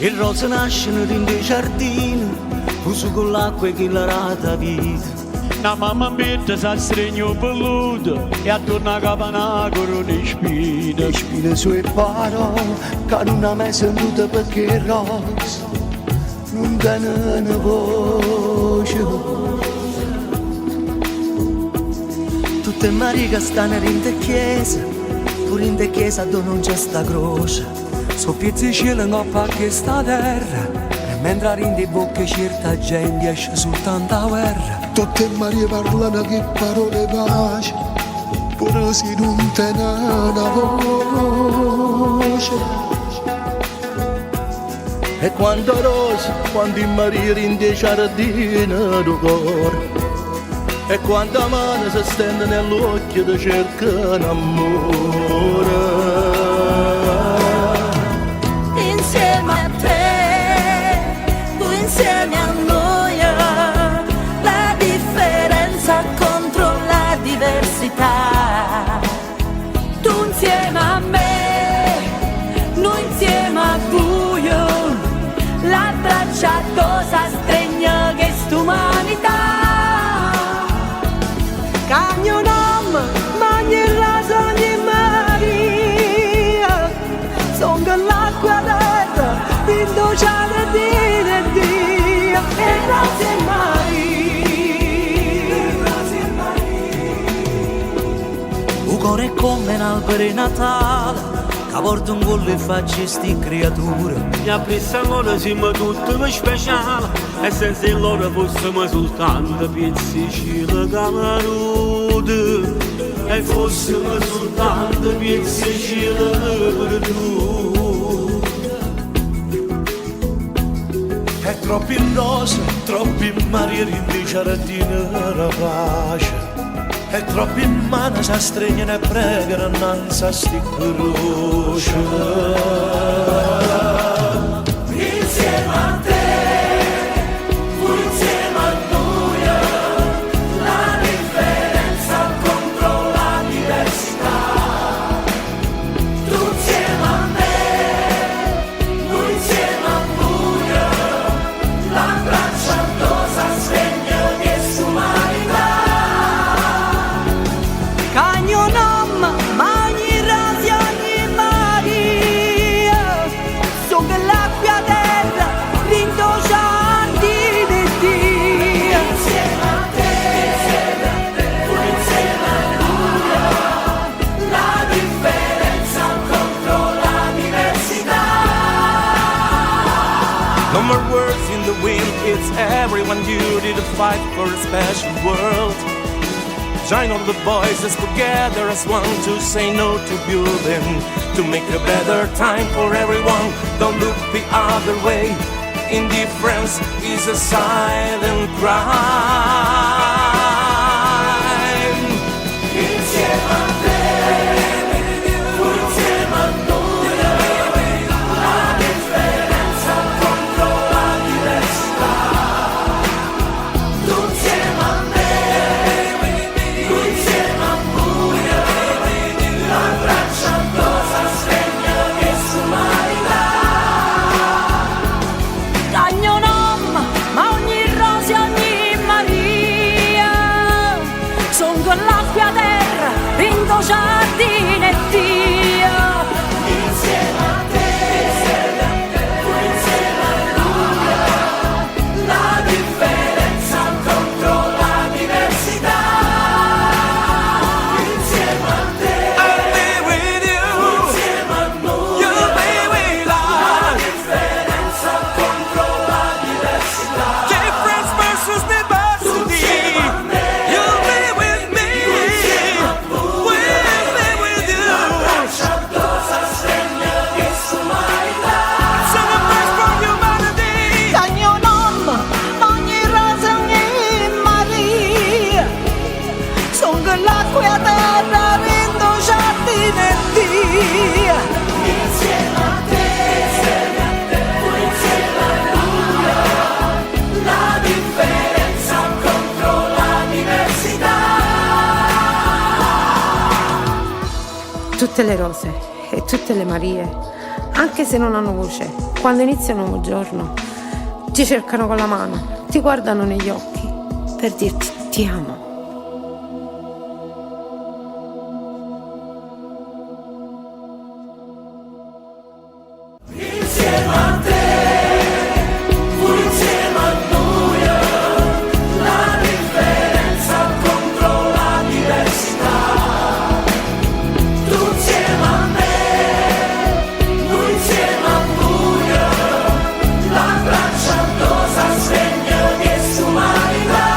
E rose nascono dint' 'e ciardine, fuso con l'acqua 'e chi l'ha data vita. Na mamma 'mpietto s'astregne 'o velluto e attorno 'a capa na corona 'e spine. 'E spine so' 'e parole ca nun ha mai sentuto pecché 'e rose nun teneno voce. Tutte 'e Marie ca stanno dint' 'e chiese, pure dint' 'e chiese addò nun c'è sta croce. So' piezz' 'e cielo 'ncopp' a chesta terra e mentre 'a dint' 'e bocche 'e cierta gente esce sultanto 'a guerra. Tutte 'e Marie parlano che parole 'e pace, pure si nun teneno 'a voce. E quanta rose, quanti Marie dint' 'e ciardine d' 'o core. E quanta mano se stendono e l'occhio ti cercano ammore. Insieme a te, tu insieme a noi, la differenza contro la diversità. Tu insieme a me, noi insieme a voi, l'abbracciato stregna quest'umanità. Cagno nome, magni raso ogni Maria, Songo l'acqua terra, dint' ciardino 'e Dio, e grazie Maria. Grazie Maria. 'O core è come un albero 'e Natale, che porta 'ncuollo 'e facce 'sti creature. E appresso loro siamo tutti speciali e senza loro fossimo soltanto piezz' 'e cielo caduto e fossimo soltanto piezz' 'e cielo perduto. E troppi rose, troppi Marie dint' 'e ciardine d' pace. E troppi mani si stringono e pregano innanzi a sti croce. Insieme a te, tu insieme a noi, la differenza contro la diversità. Tu insieme a me, noi insieme a voi, l'abbracciato stregna quest'umanità. Cagno nome, magni rasi ogni Maria, Songo l'acqua terra, dint' ciardino 'e Dio. Insieme a te, tu insieme a noi, la differenza contro la diversità. No more words in the wind, it's everyone duty to fight for a special world. Join all the voices together as one to say no to building, to make a better time for everyone. Don't look the other way. Indifference is a silent crime. Insieme a te, tu insieme a noi, la differenza contro la diversità. Tu insieme a me, tu insieme a voi, l'abbracciato stregna quest'umanità. Cagno nome, ma ogni rosa e ogni Maria, Songo l'acqua terra, dint' ciardino 'e Dio. Insieme a te, tu insieme a lui, la differenza contro la diversità. Insieme a te, I'll be with you. insieme a noi, You'll be with la us. differenza contro la diversità. Difference versus diversity. You'll be with me. We'll be with you. L'abbracciato stregna quest'umanità. Celebrate for humanity. Cagno nome, ogni rosa, ogni Maria, Songo l'acqua terra, dint' ciardino 'e Dio. Insieme a te, tu insieme a lui, la differenza contro la diversità. Tutte le rose e tutte le Marie Anche se non hanno voce, quando inizia un nuovo giorno, ti cercano con la mano, ti guardano negli occhi per dirti ti amo. Insieme a te, fu insieme a noi, la differenza contro la diversità. Tu insieme a me, noi insieme a voi, l'abbraccio cosa segna che umanità.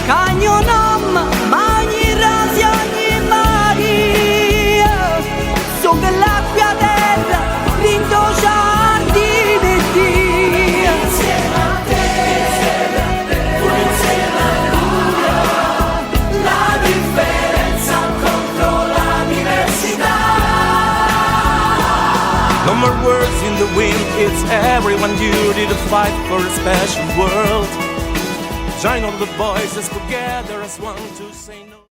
Cagno nome, ma ogni rasi, ogni Maria, sono l'acqua terra, rinto giardino di Dio. Insieme a te, fu insieme a lui, la differenza contro la diversità. No more words in the wind, it's everyone duty to fight for a special world. Join all the voices together as one to say no.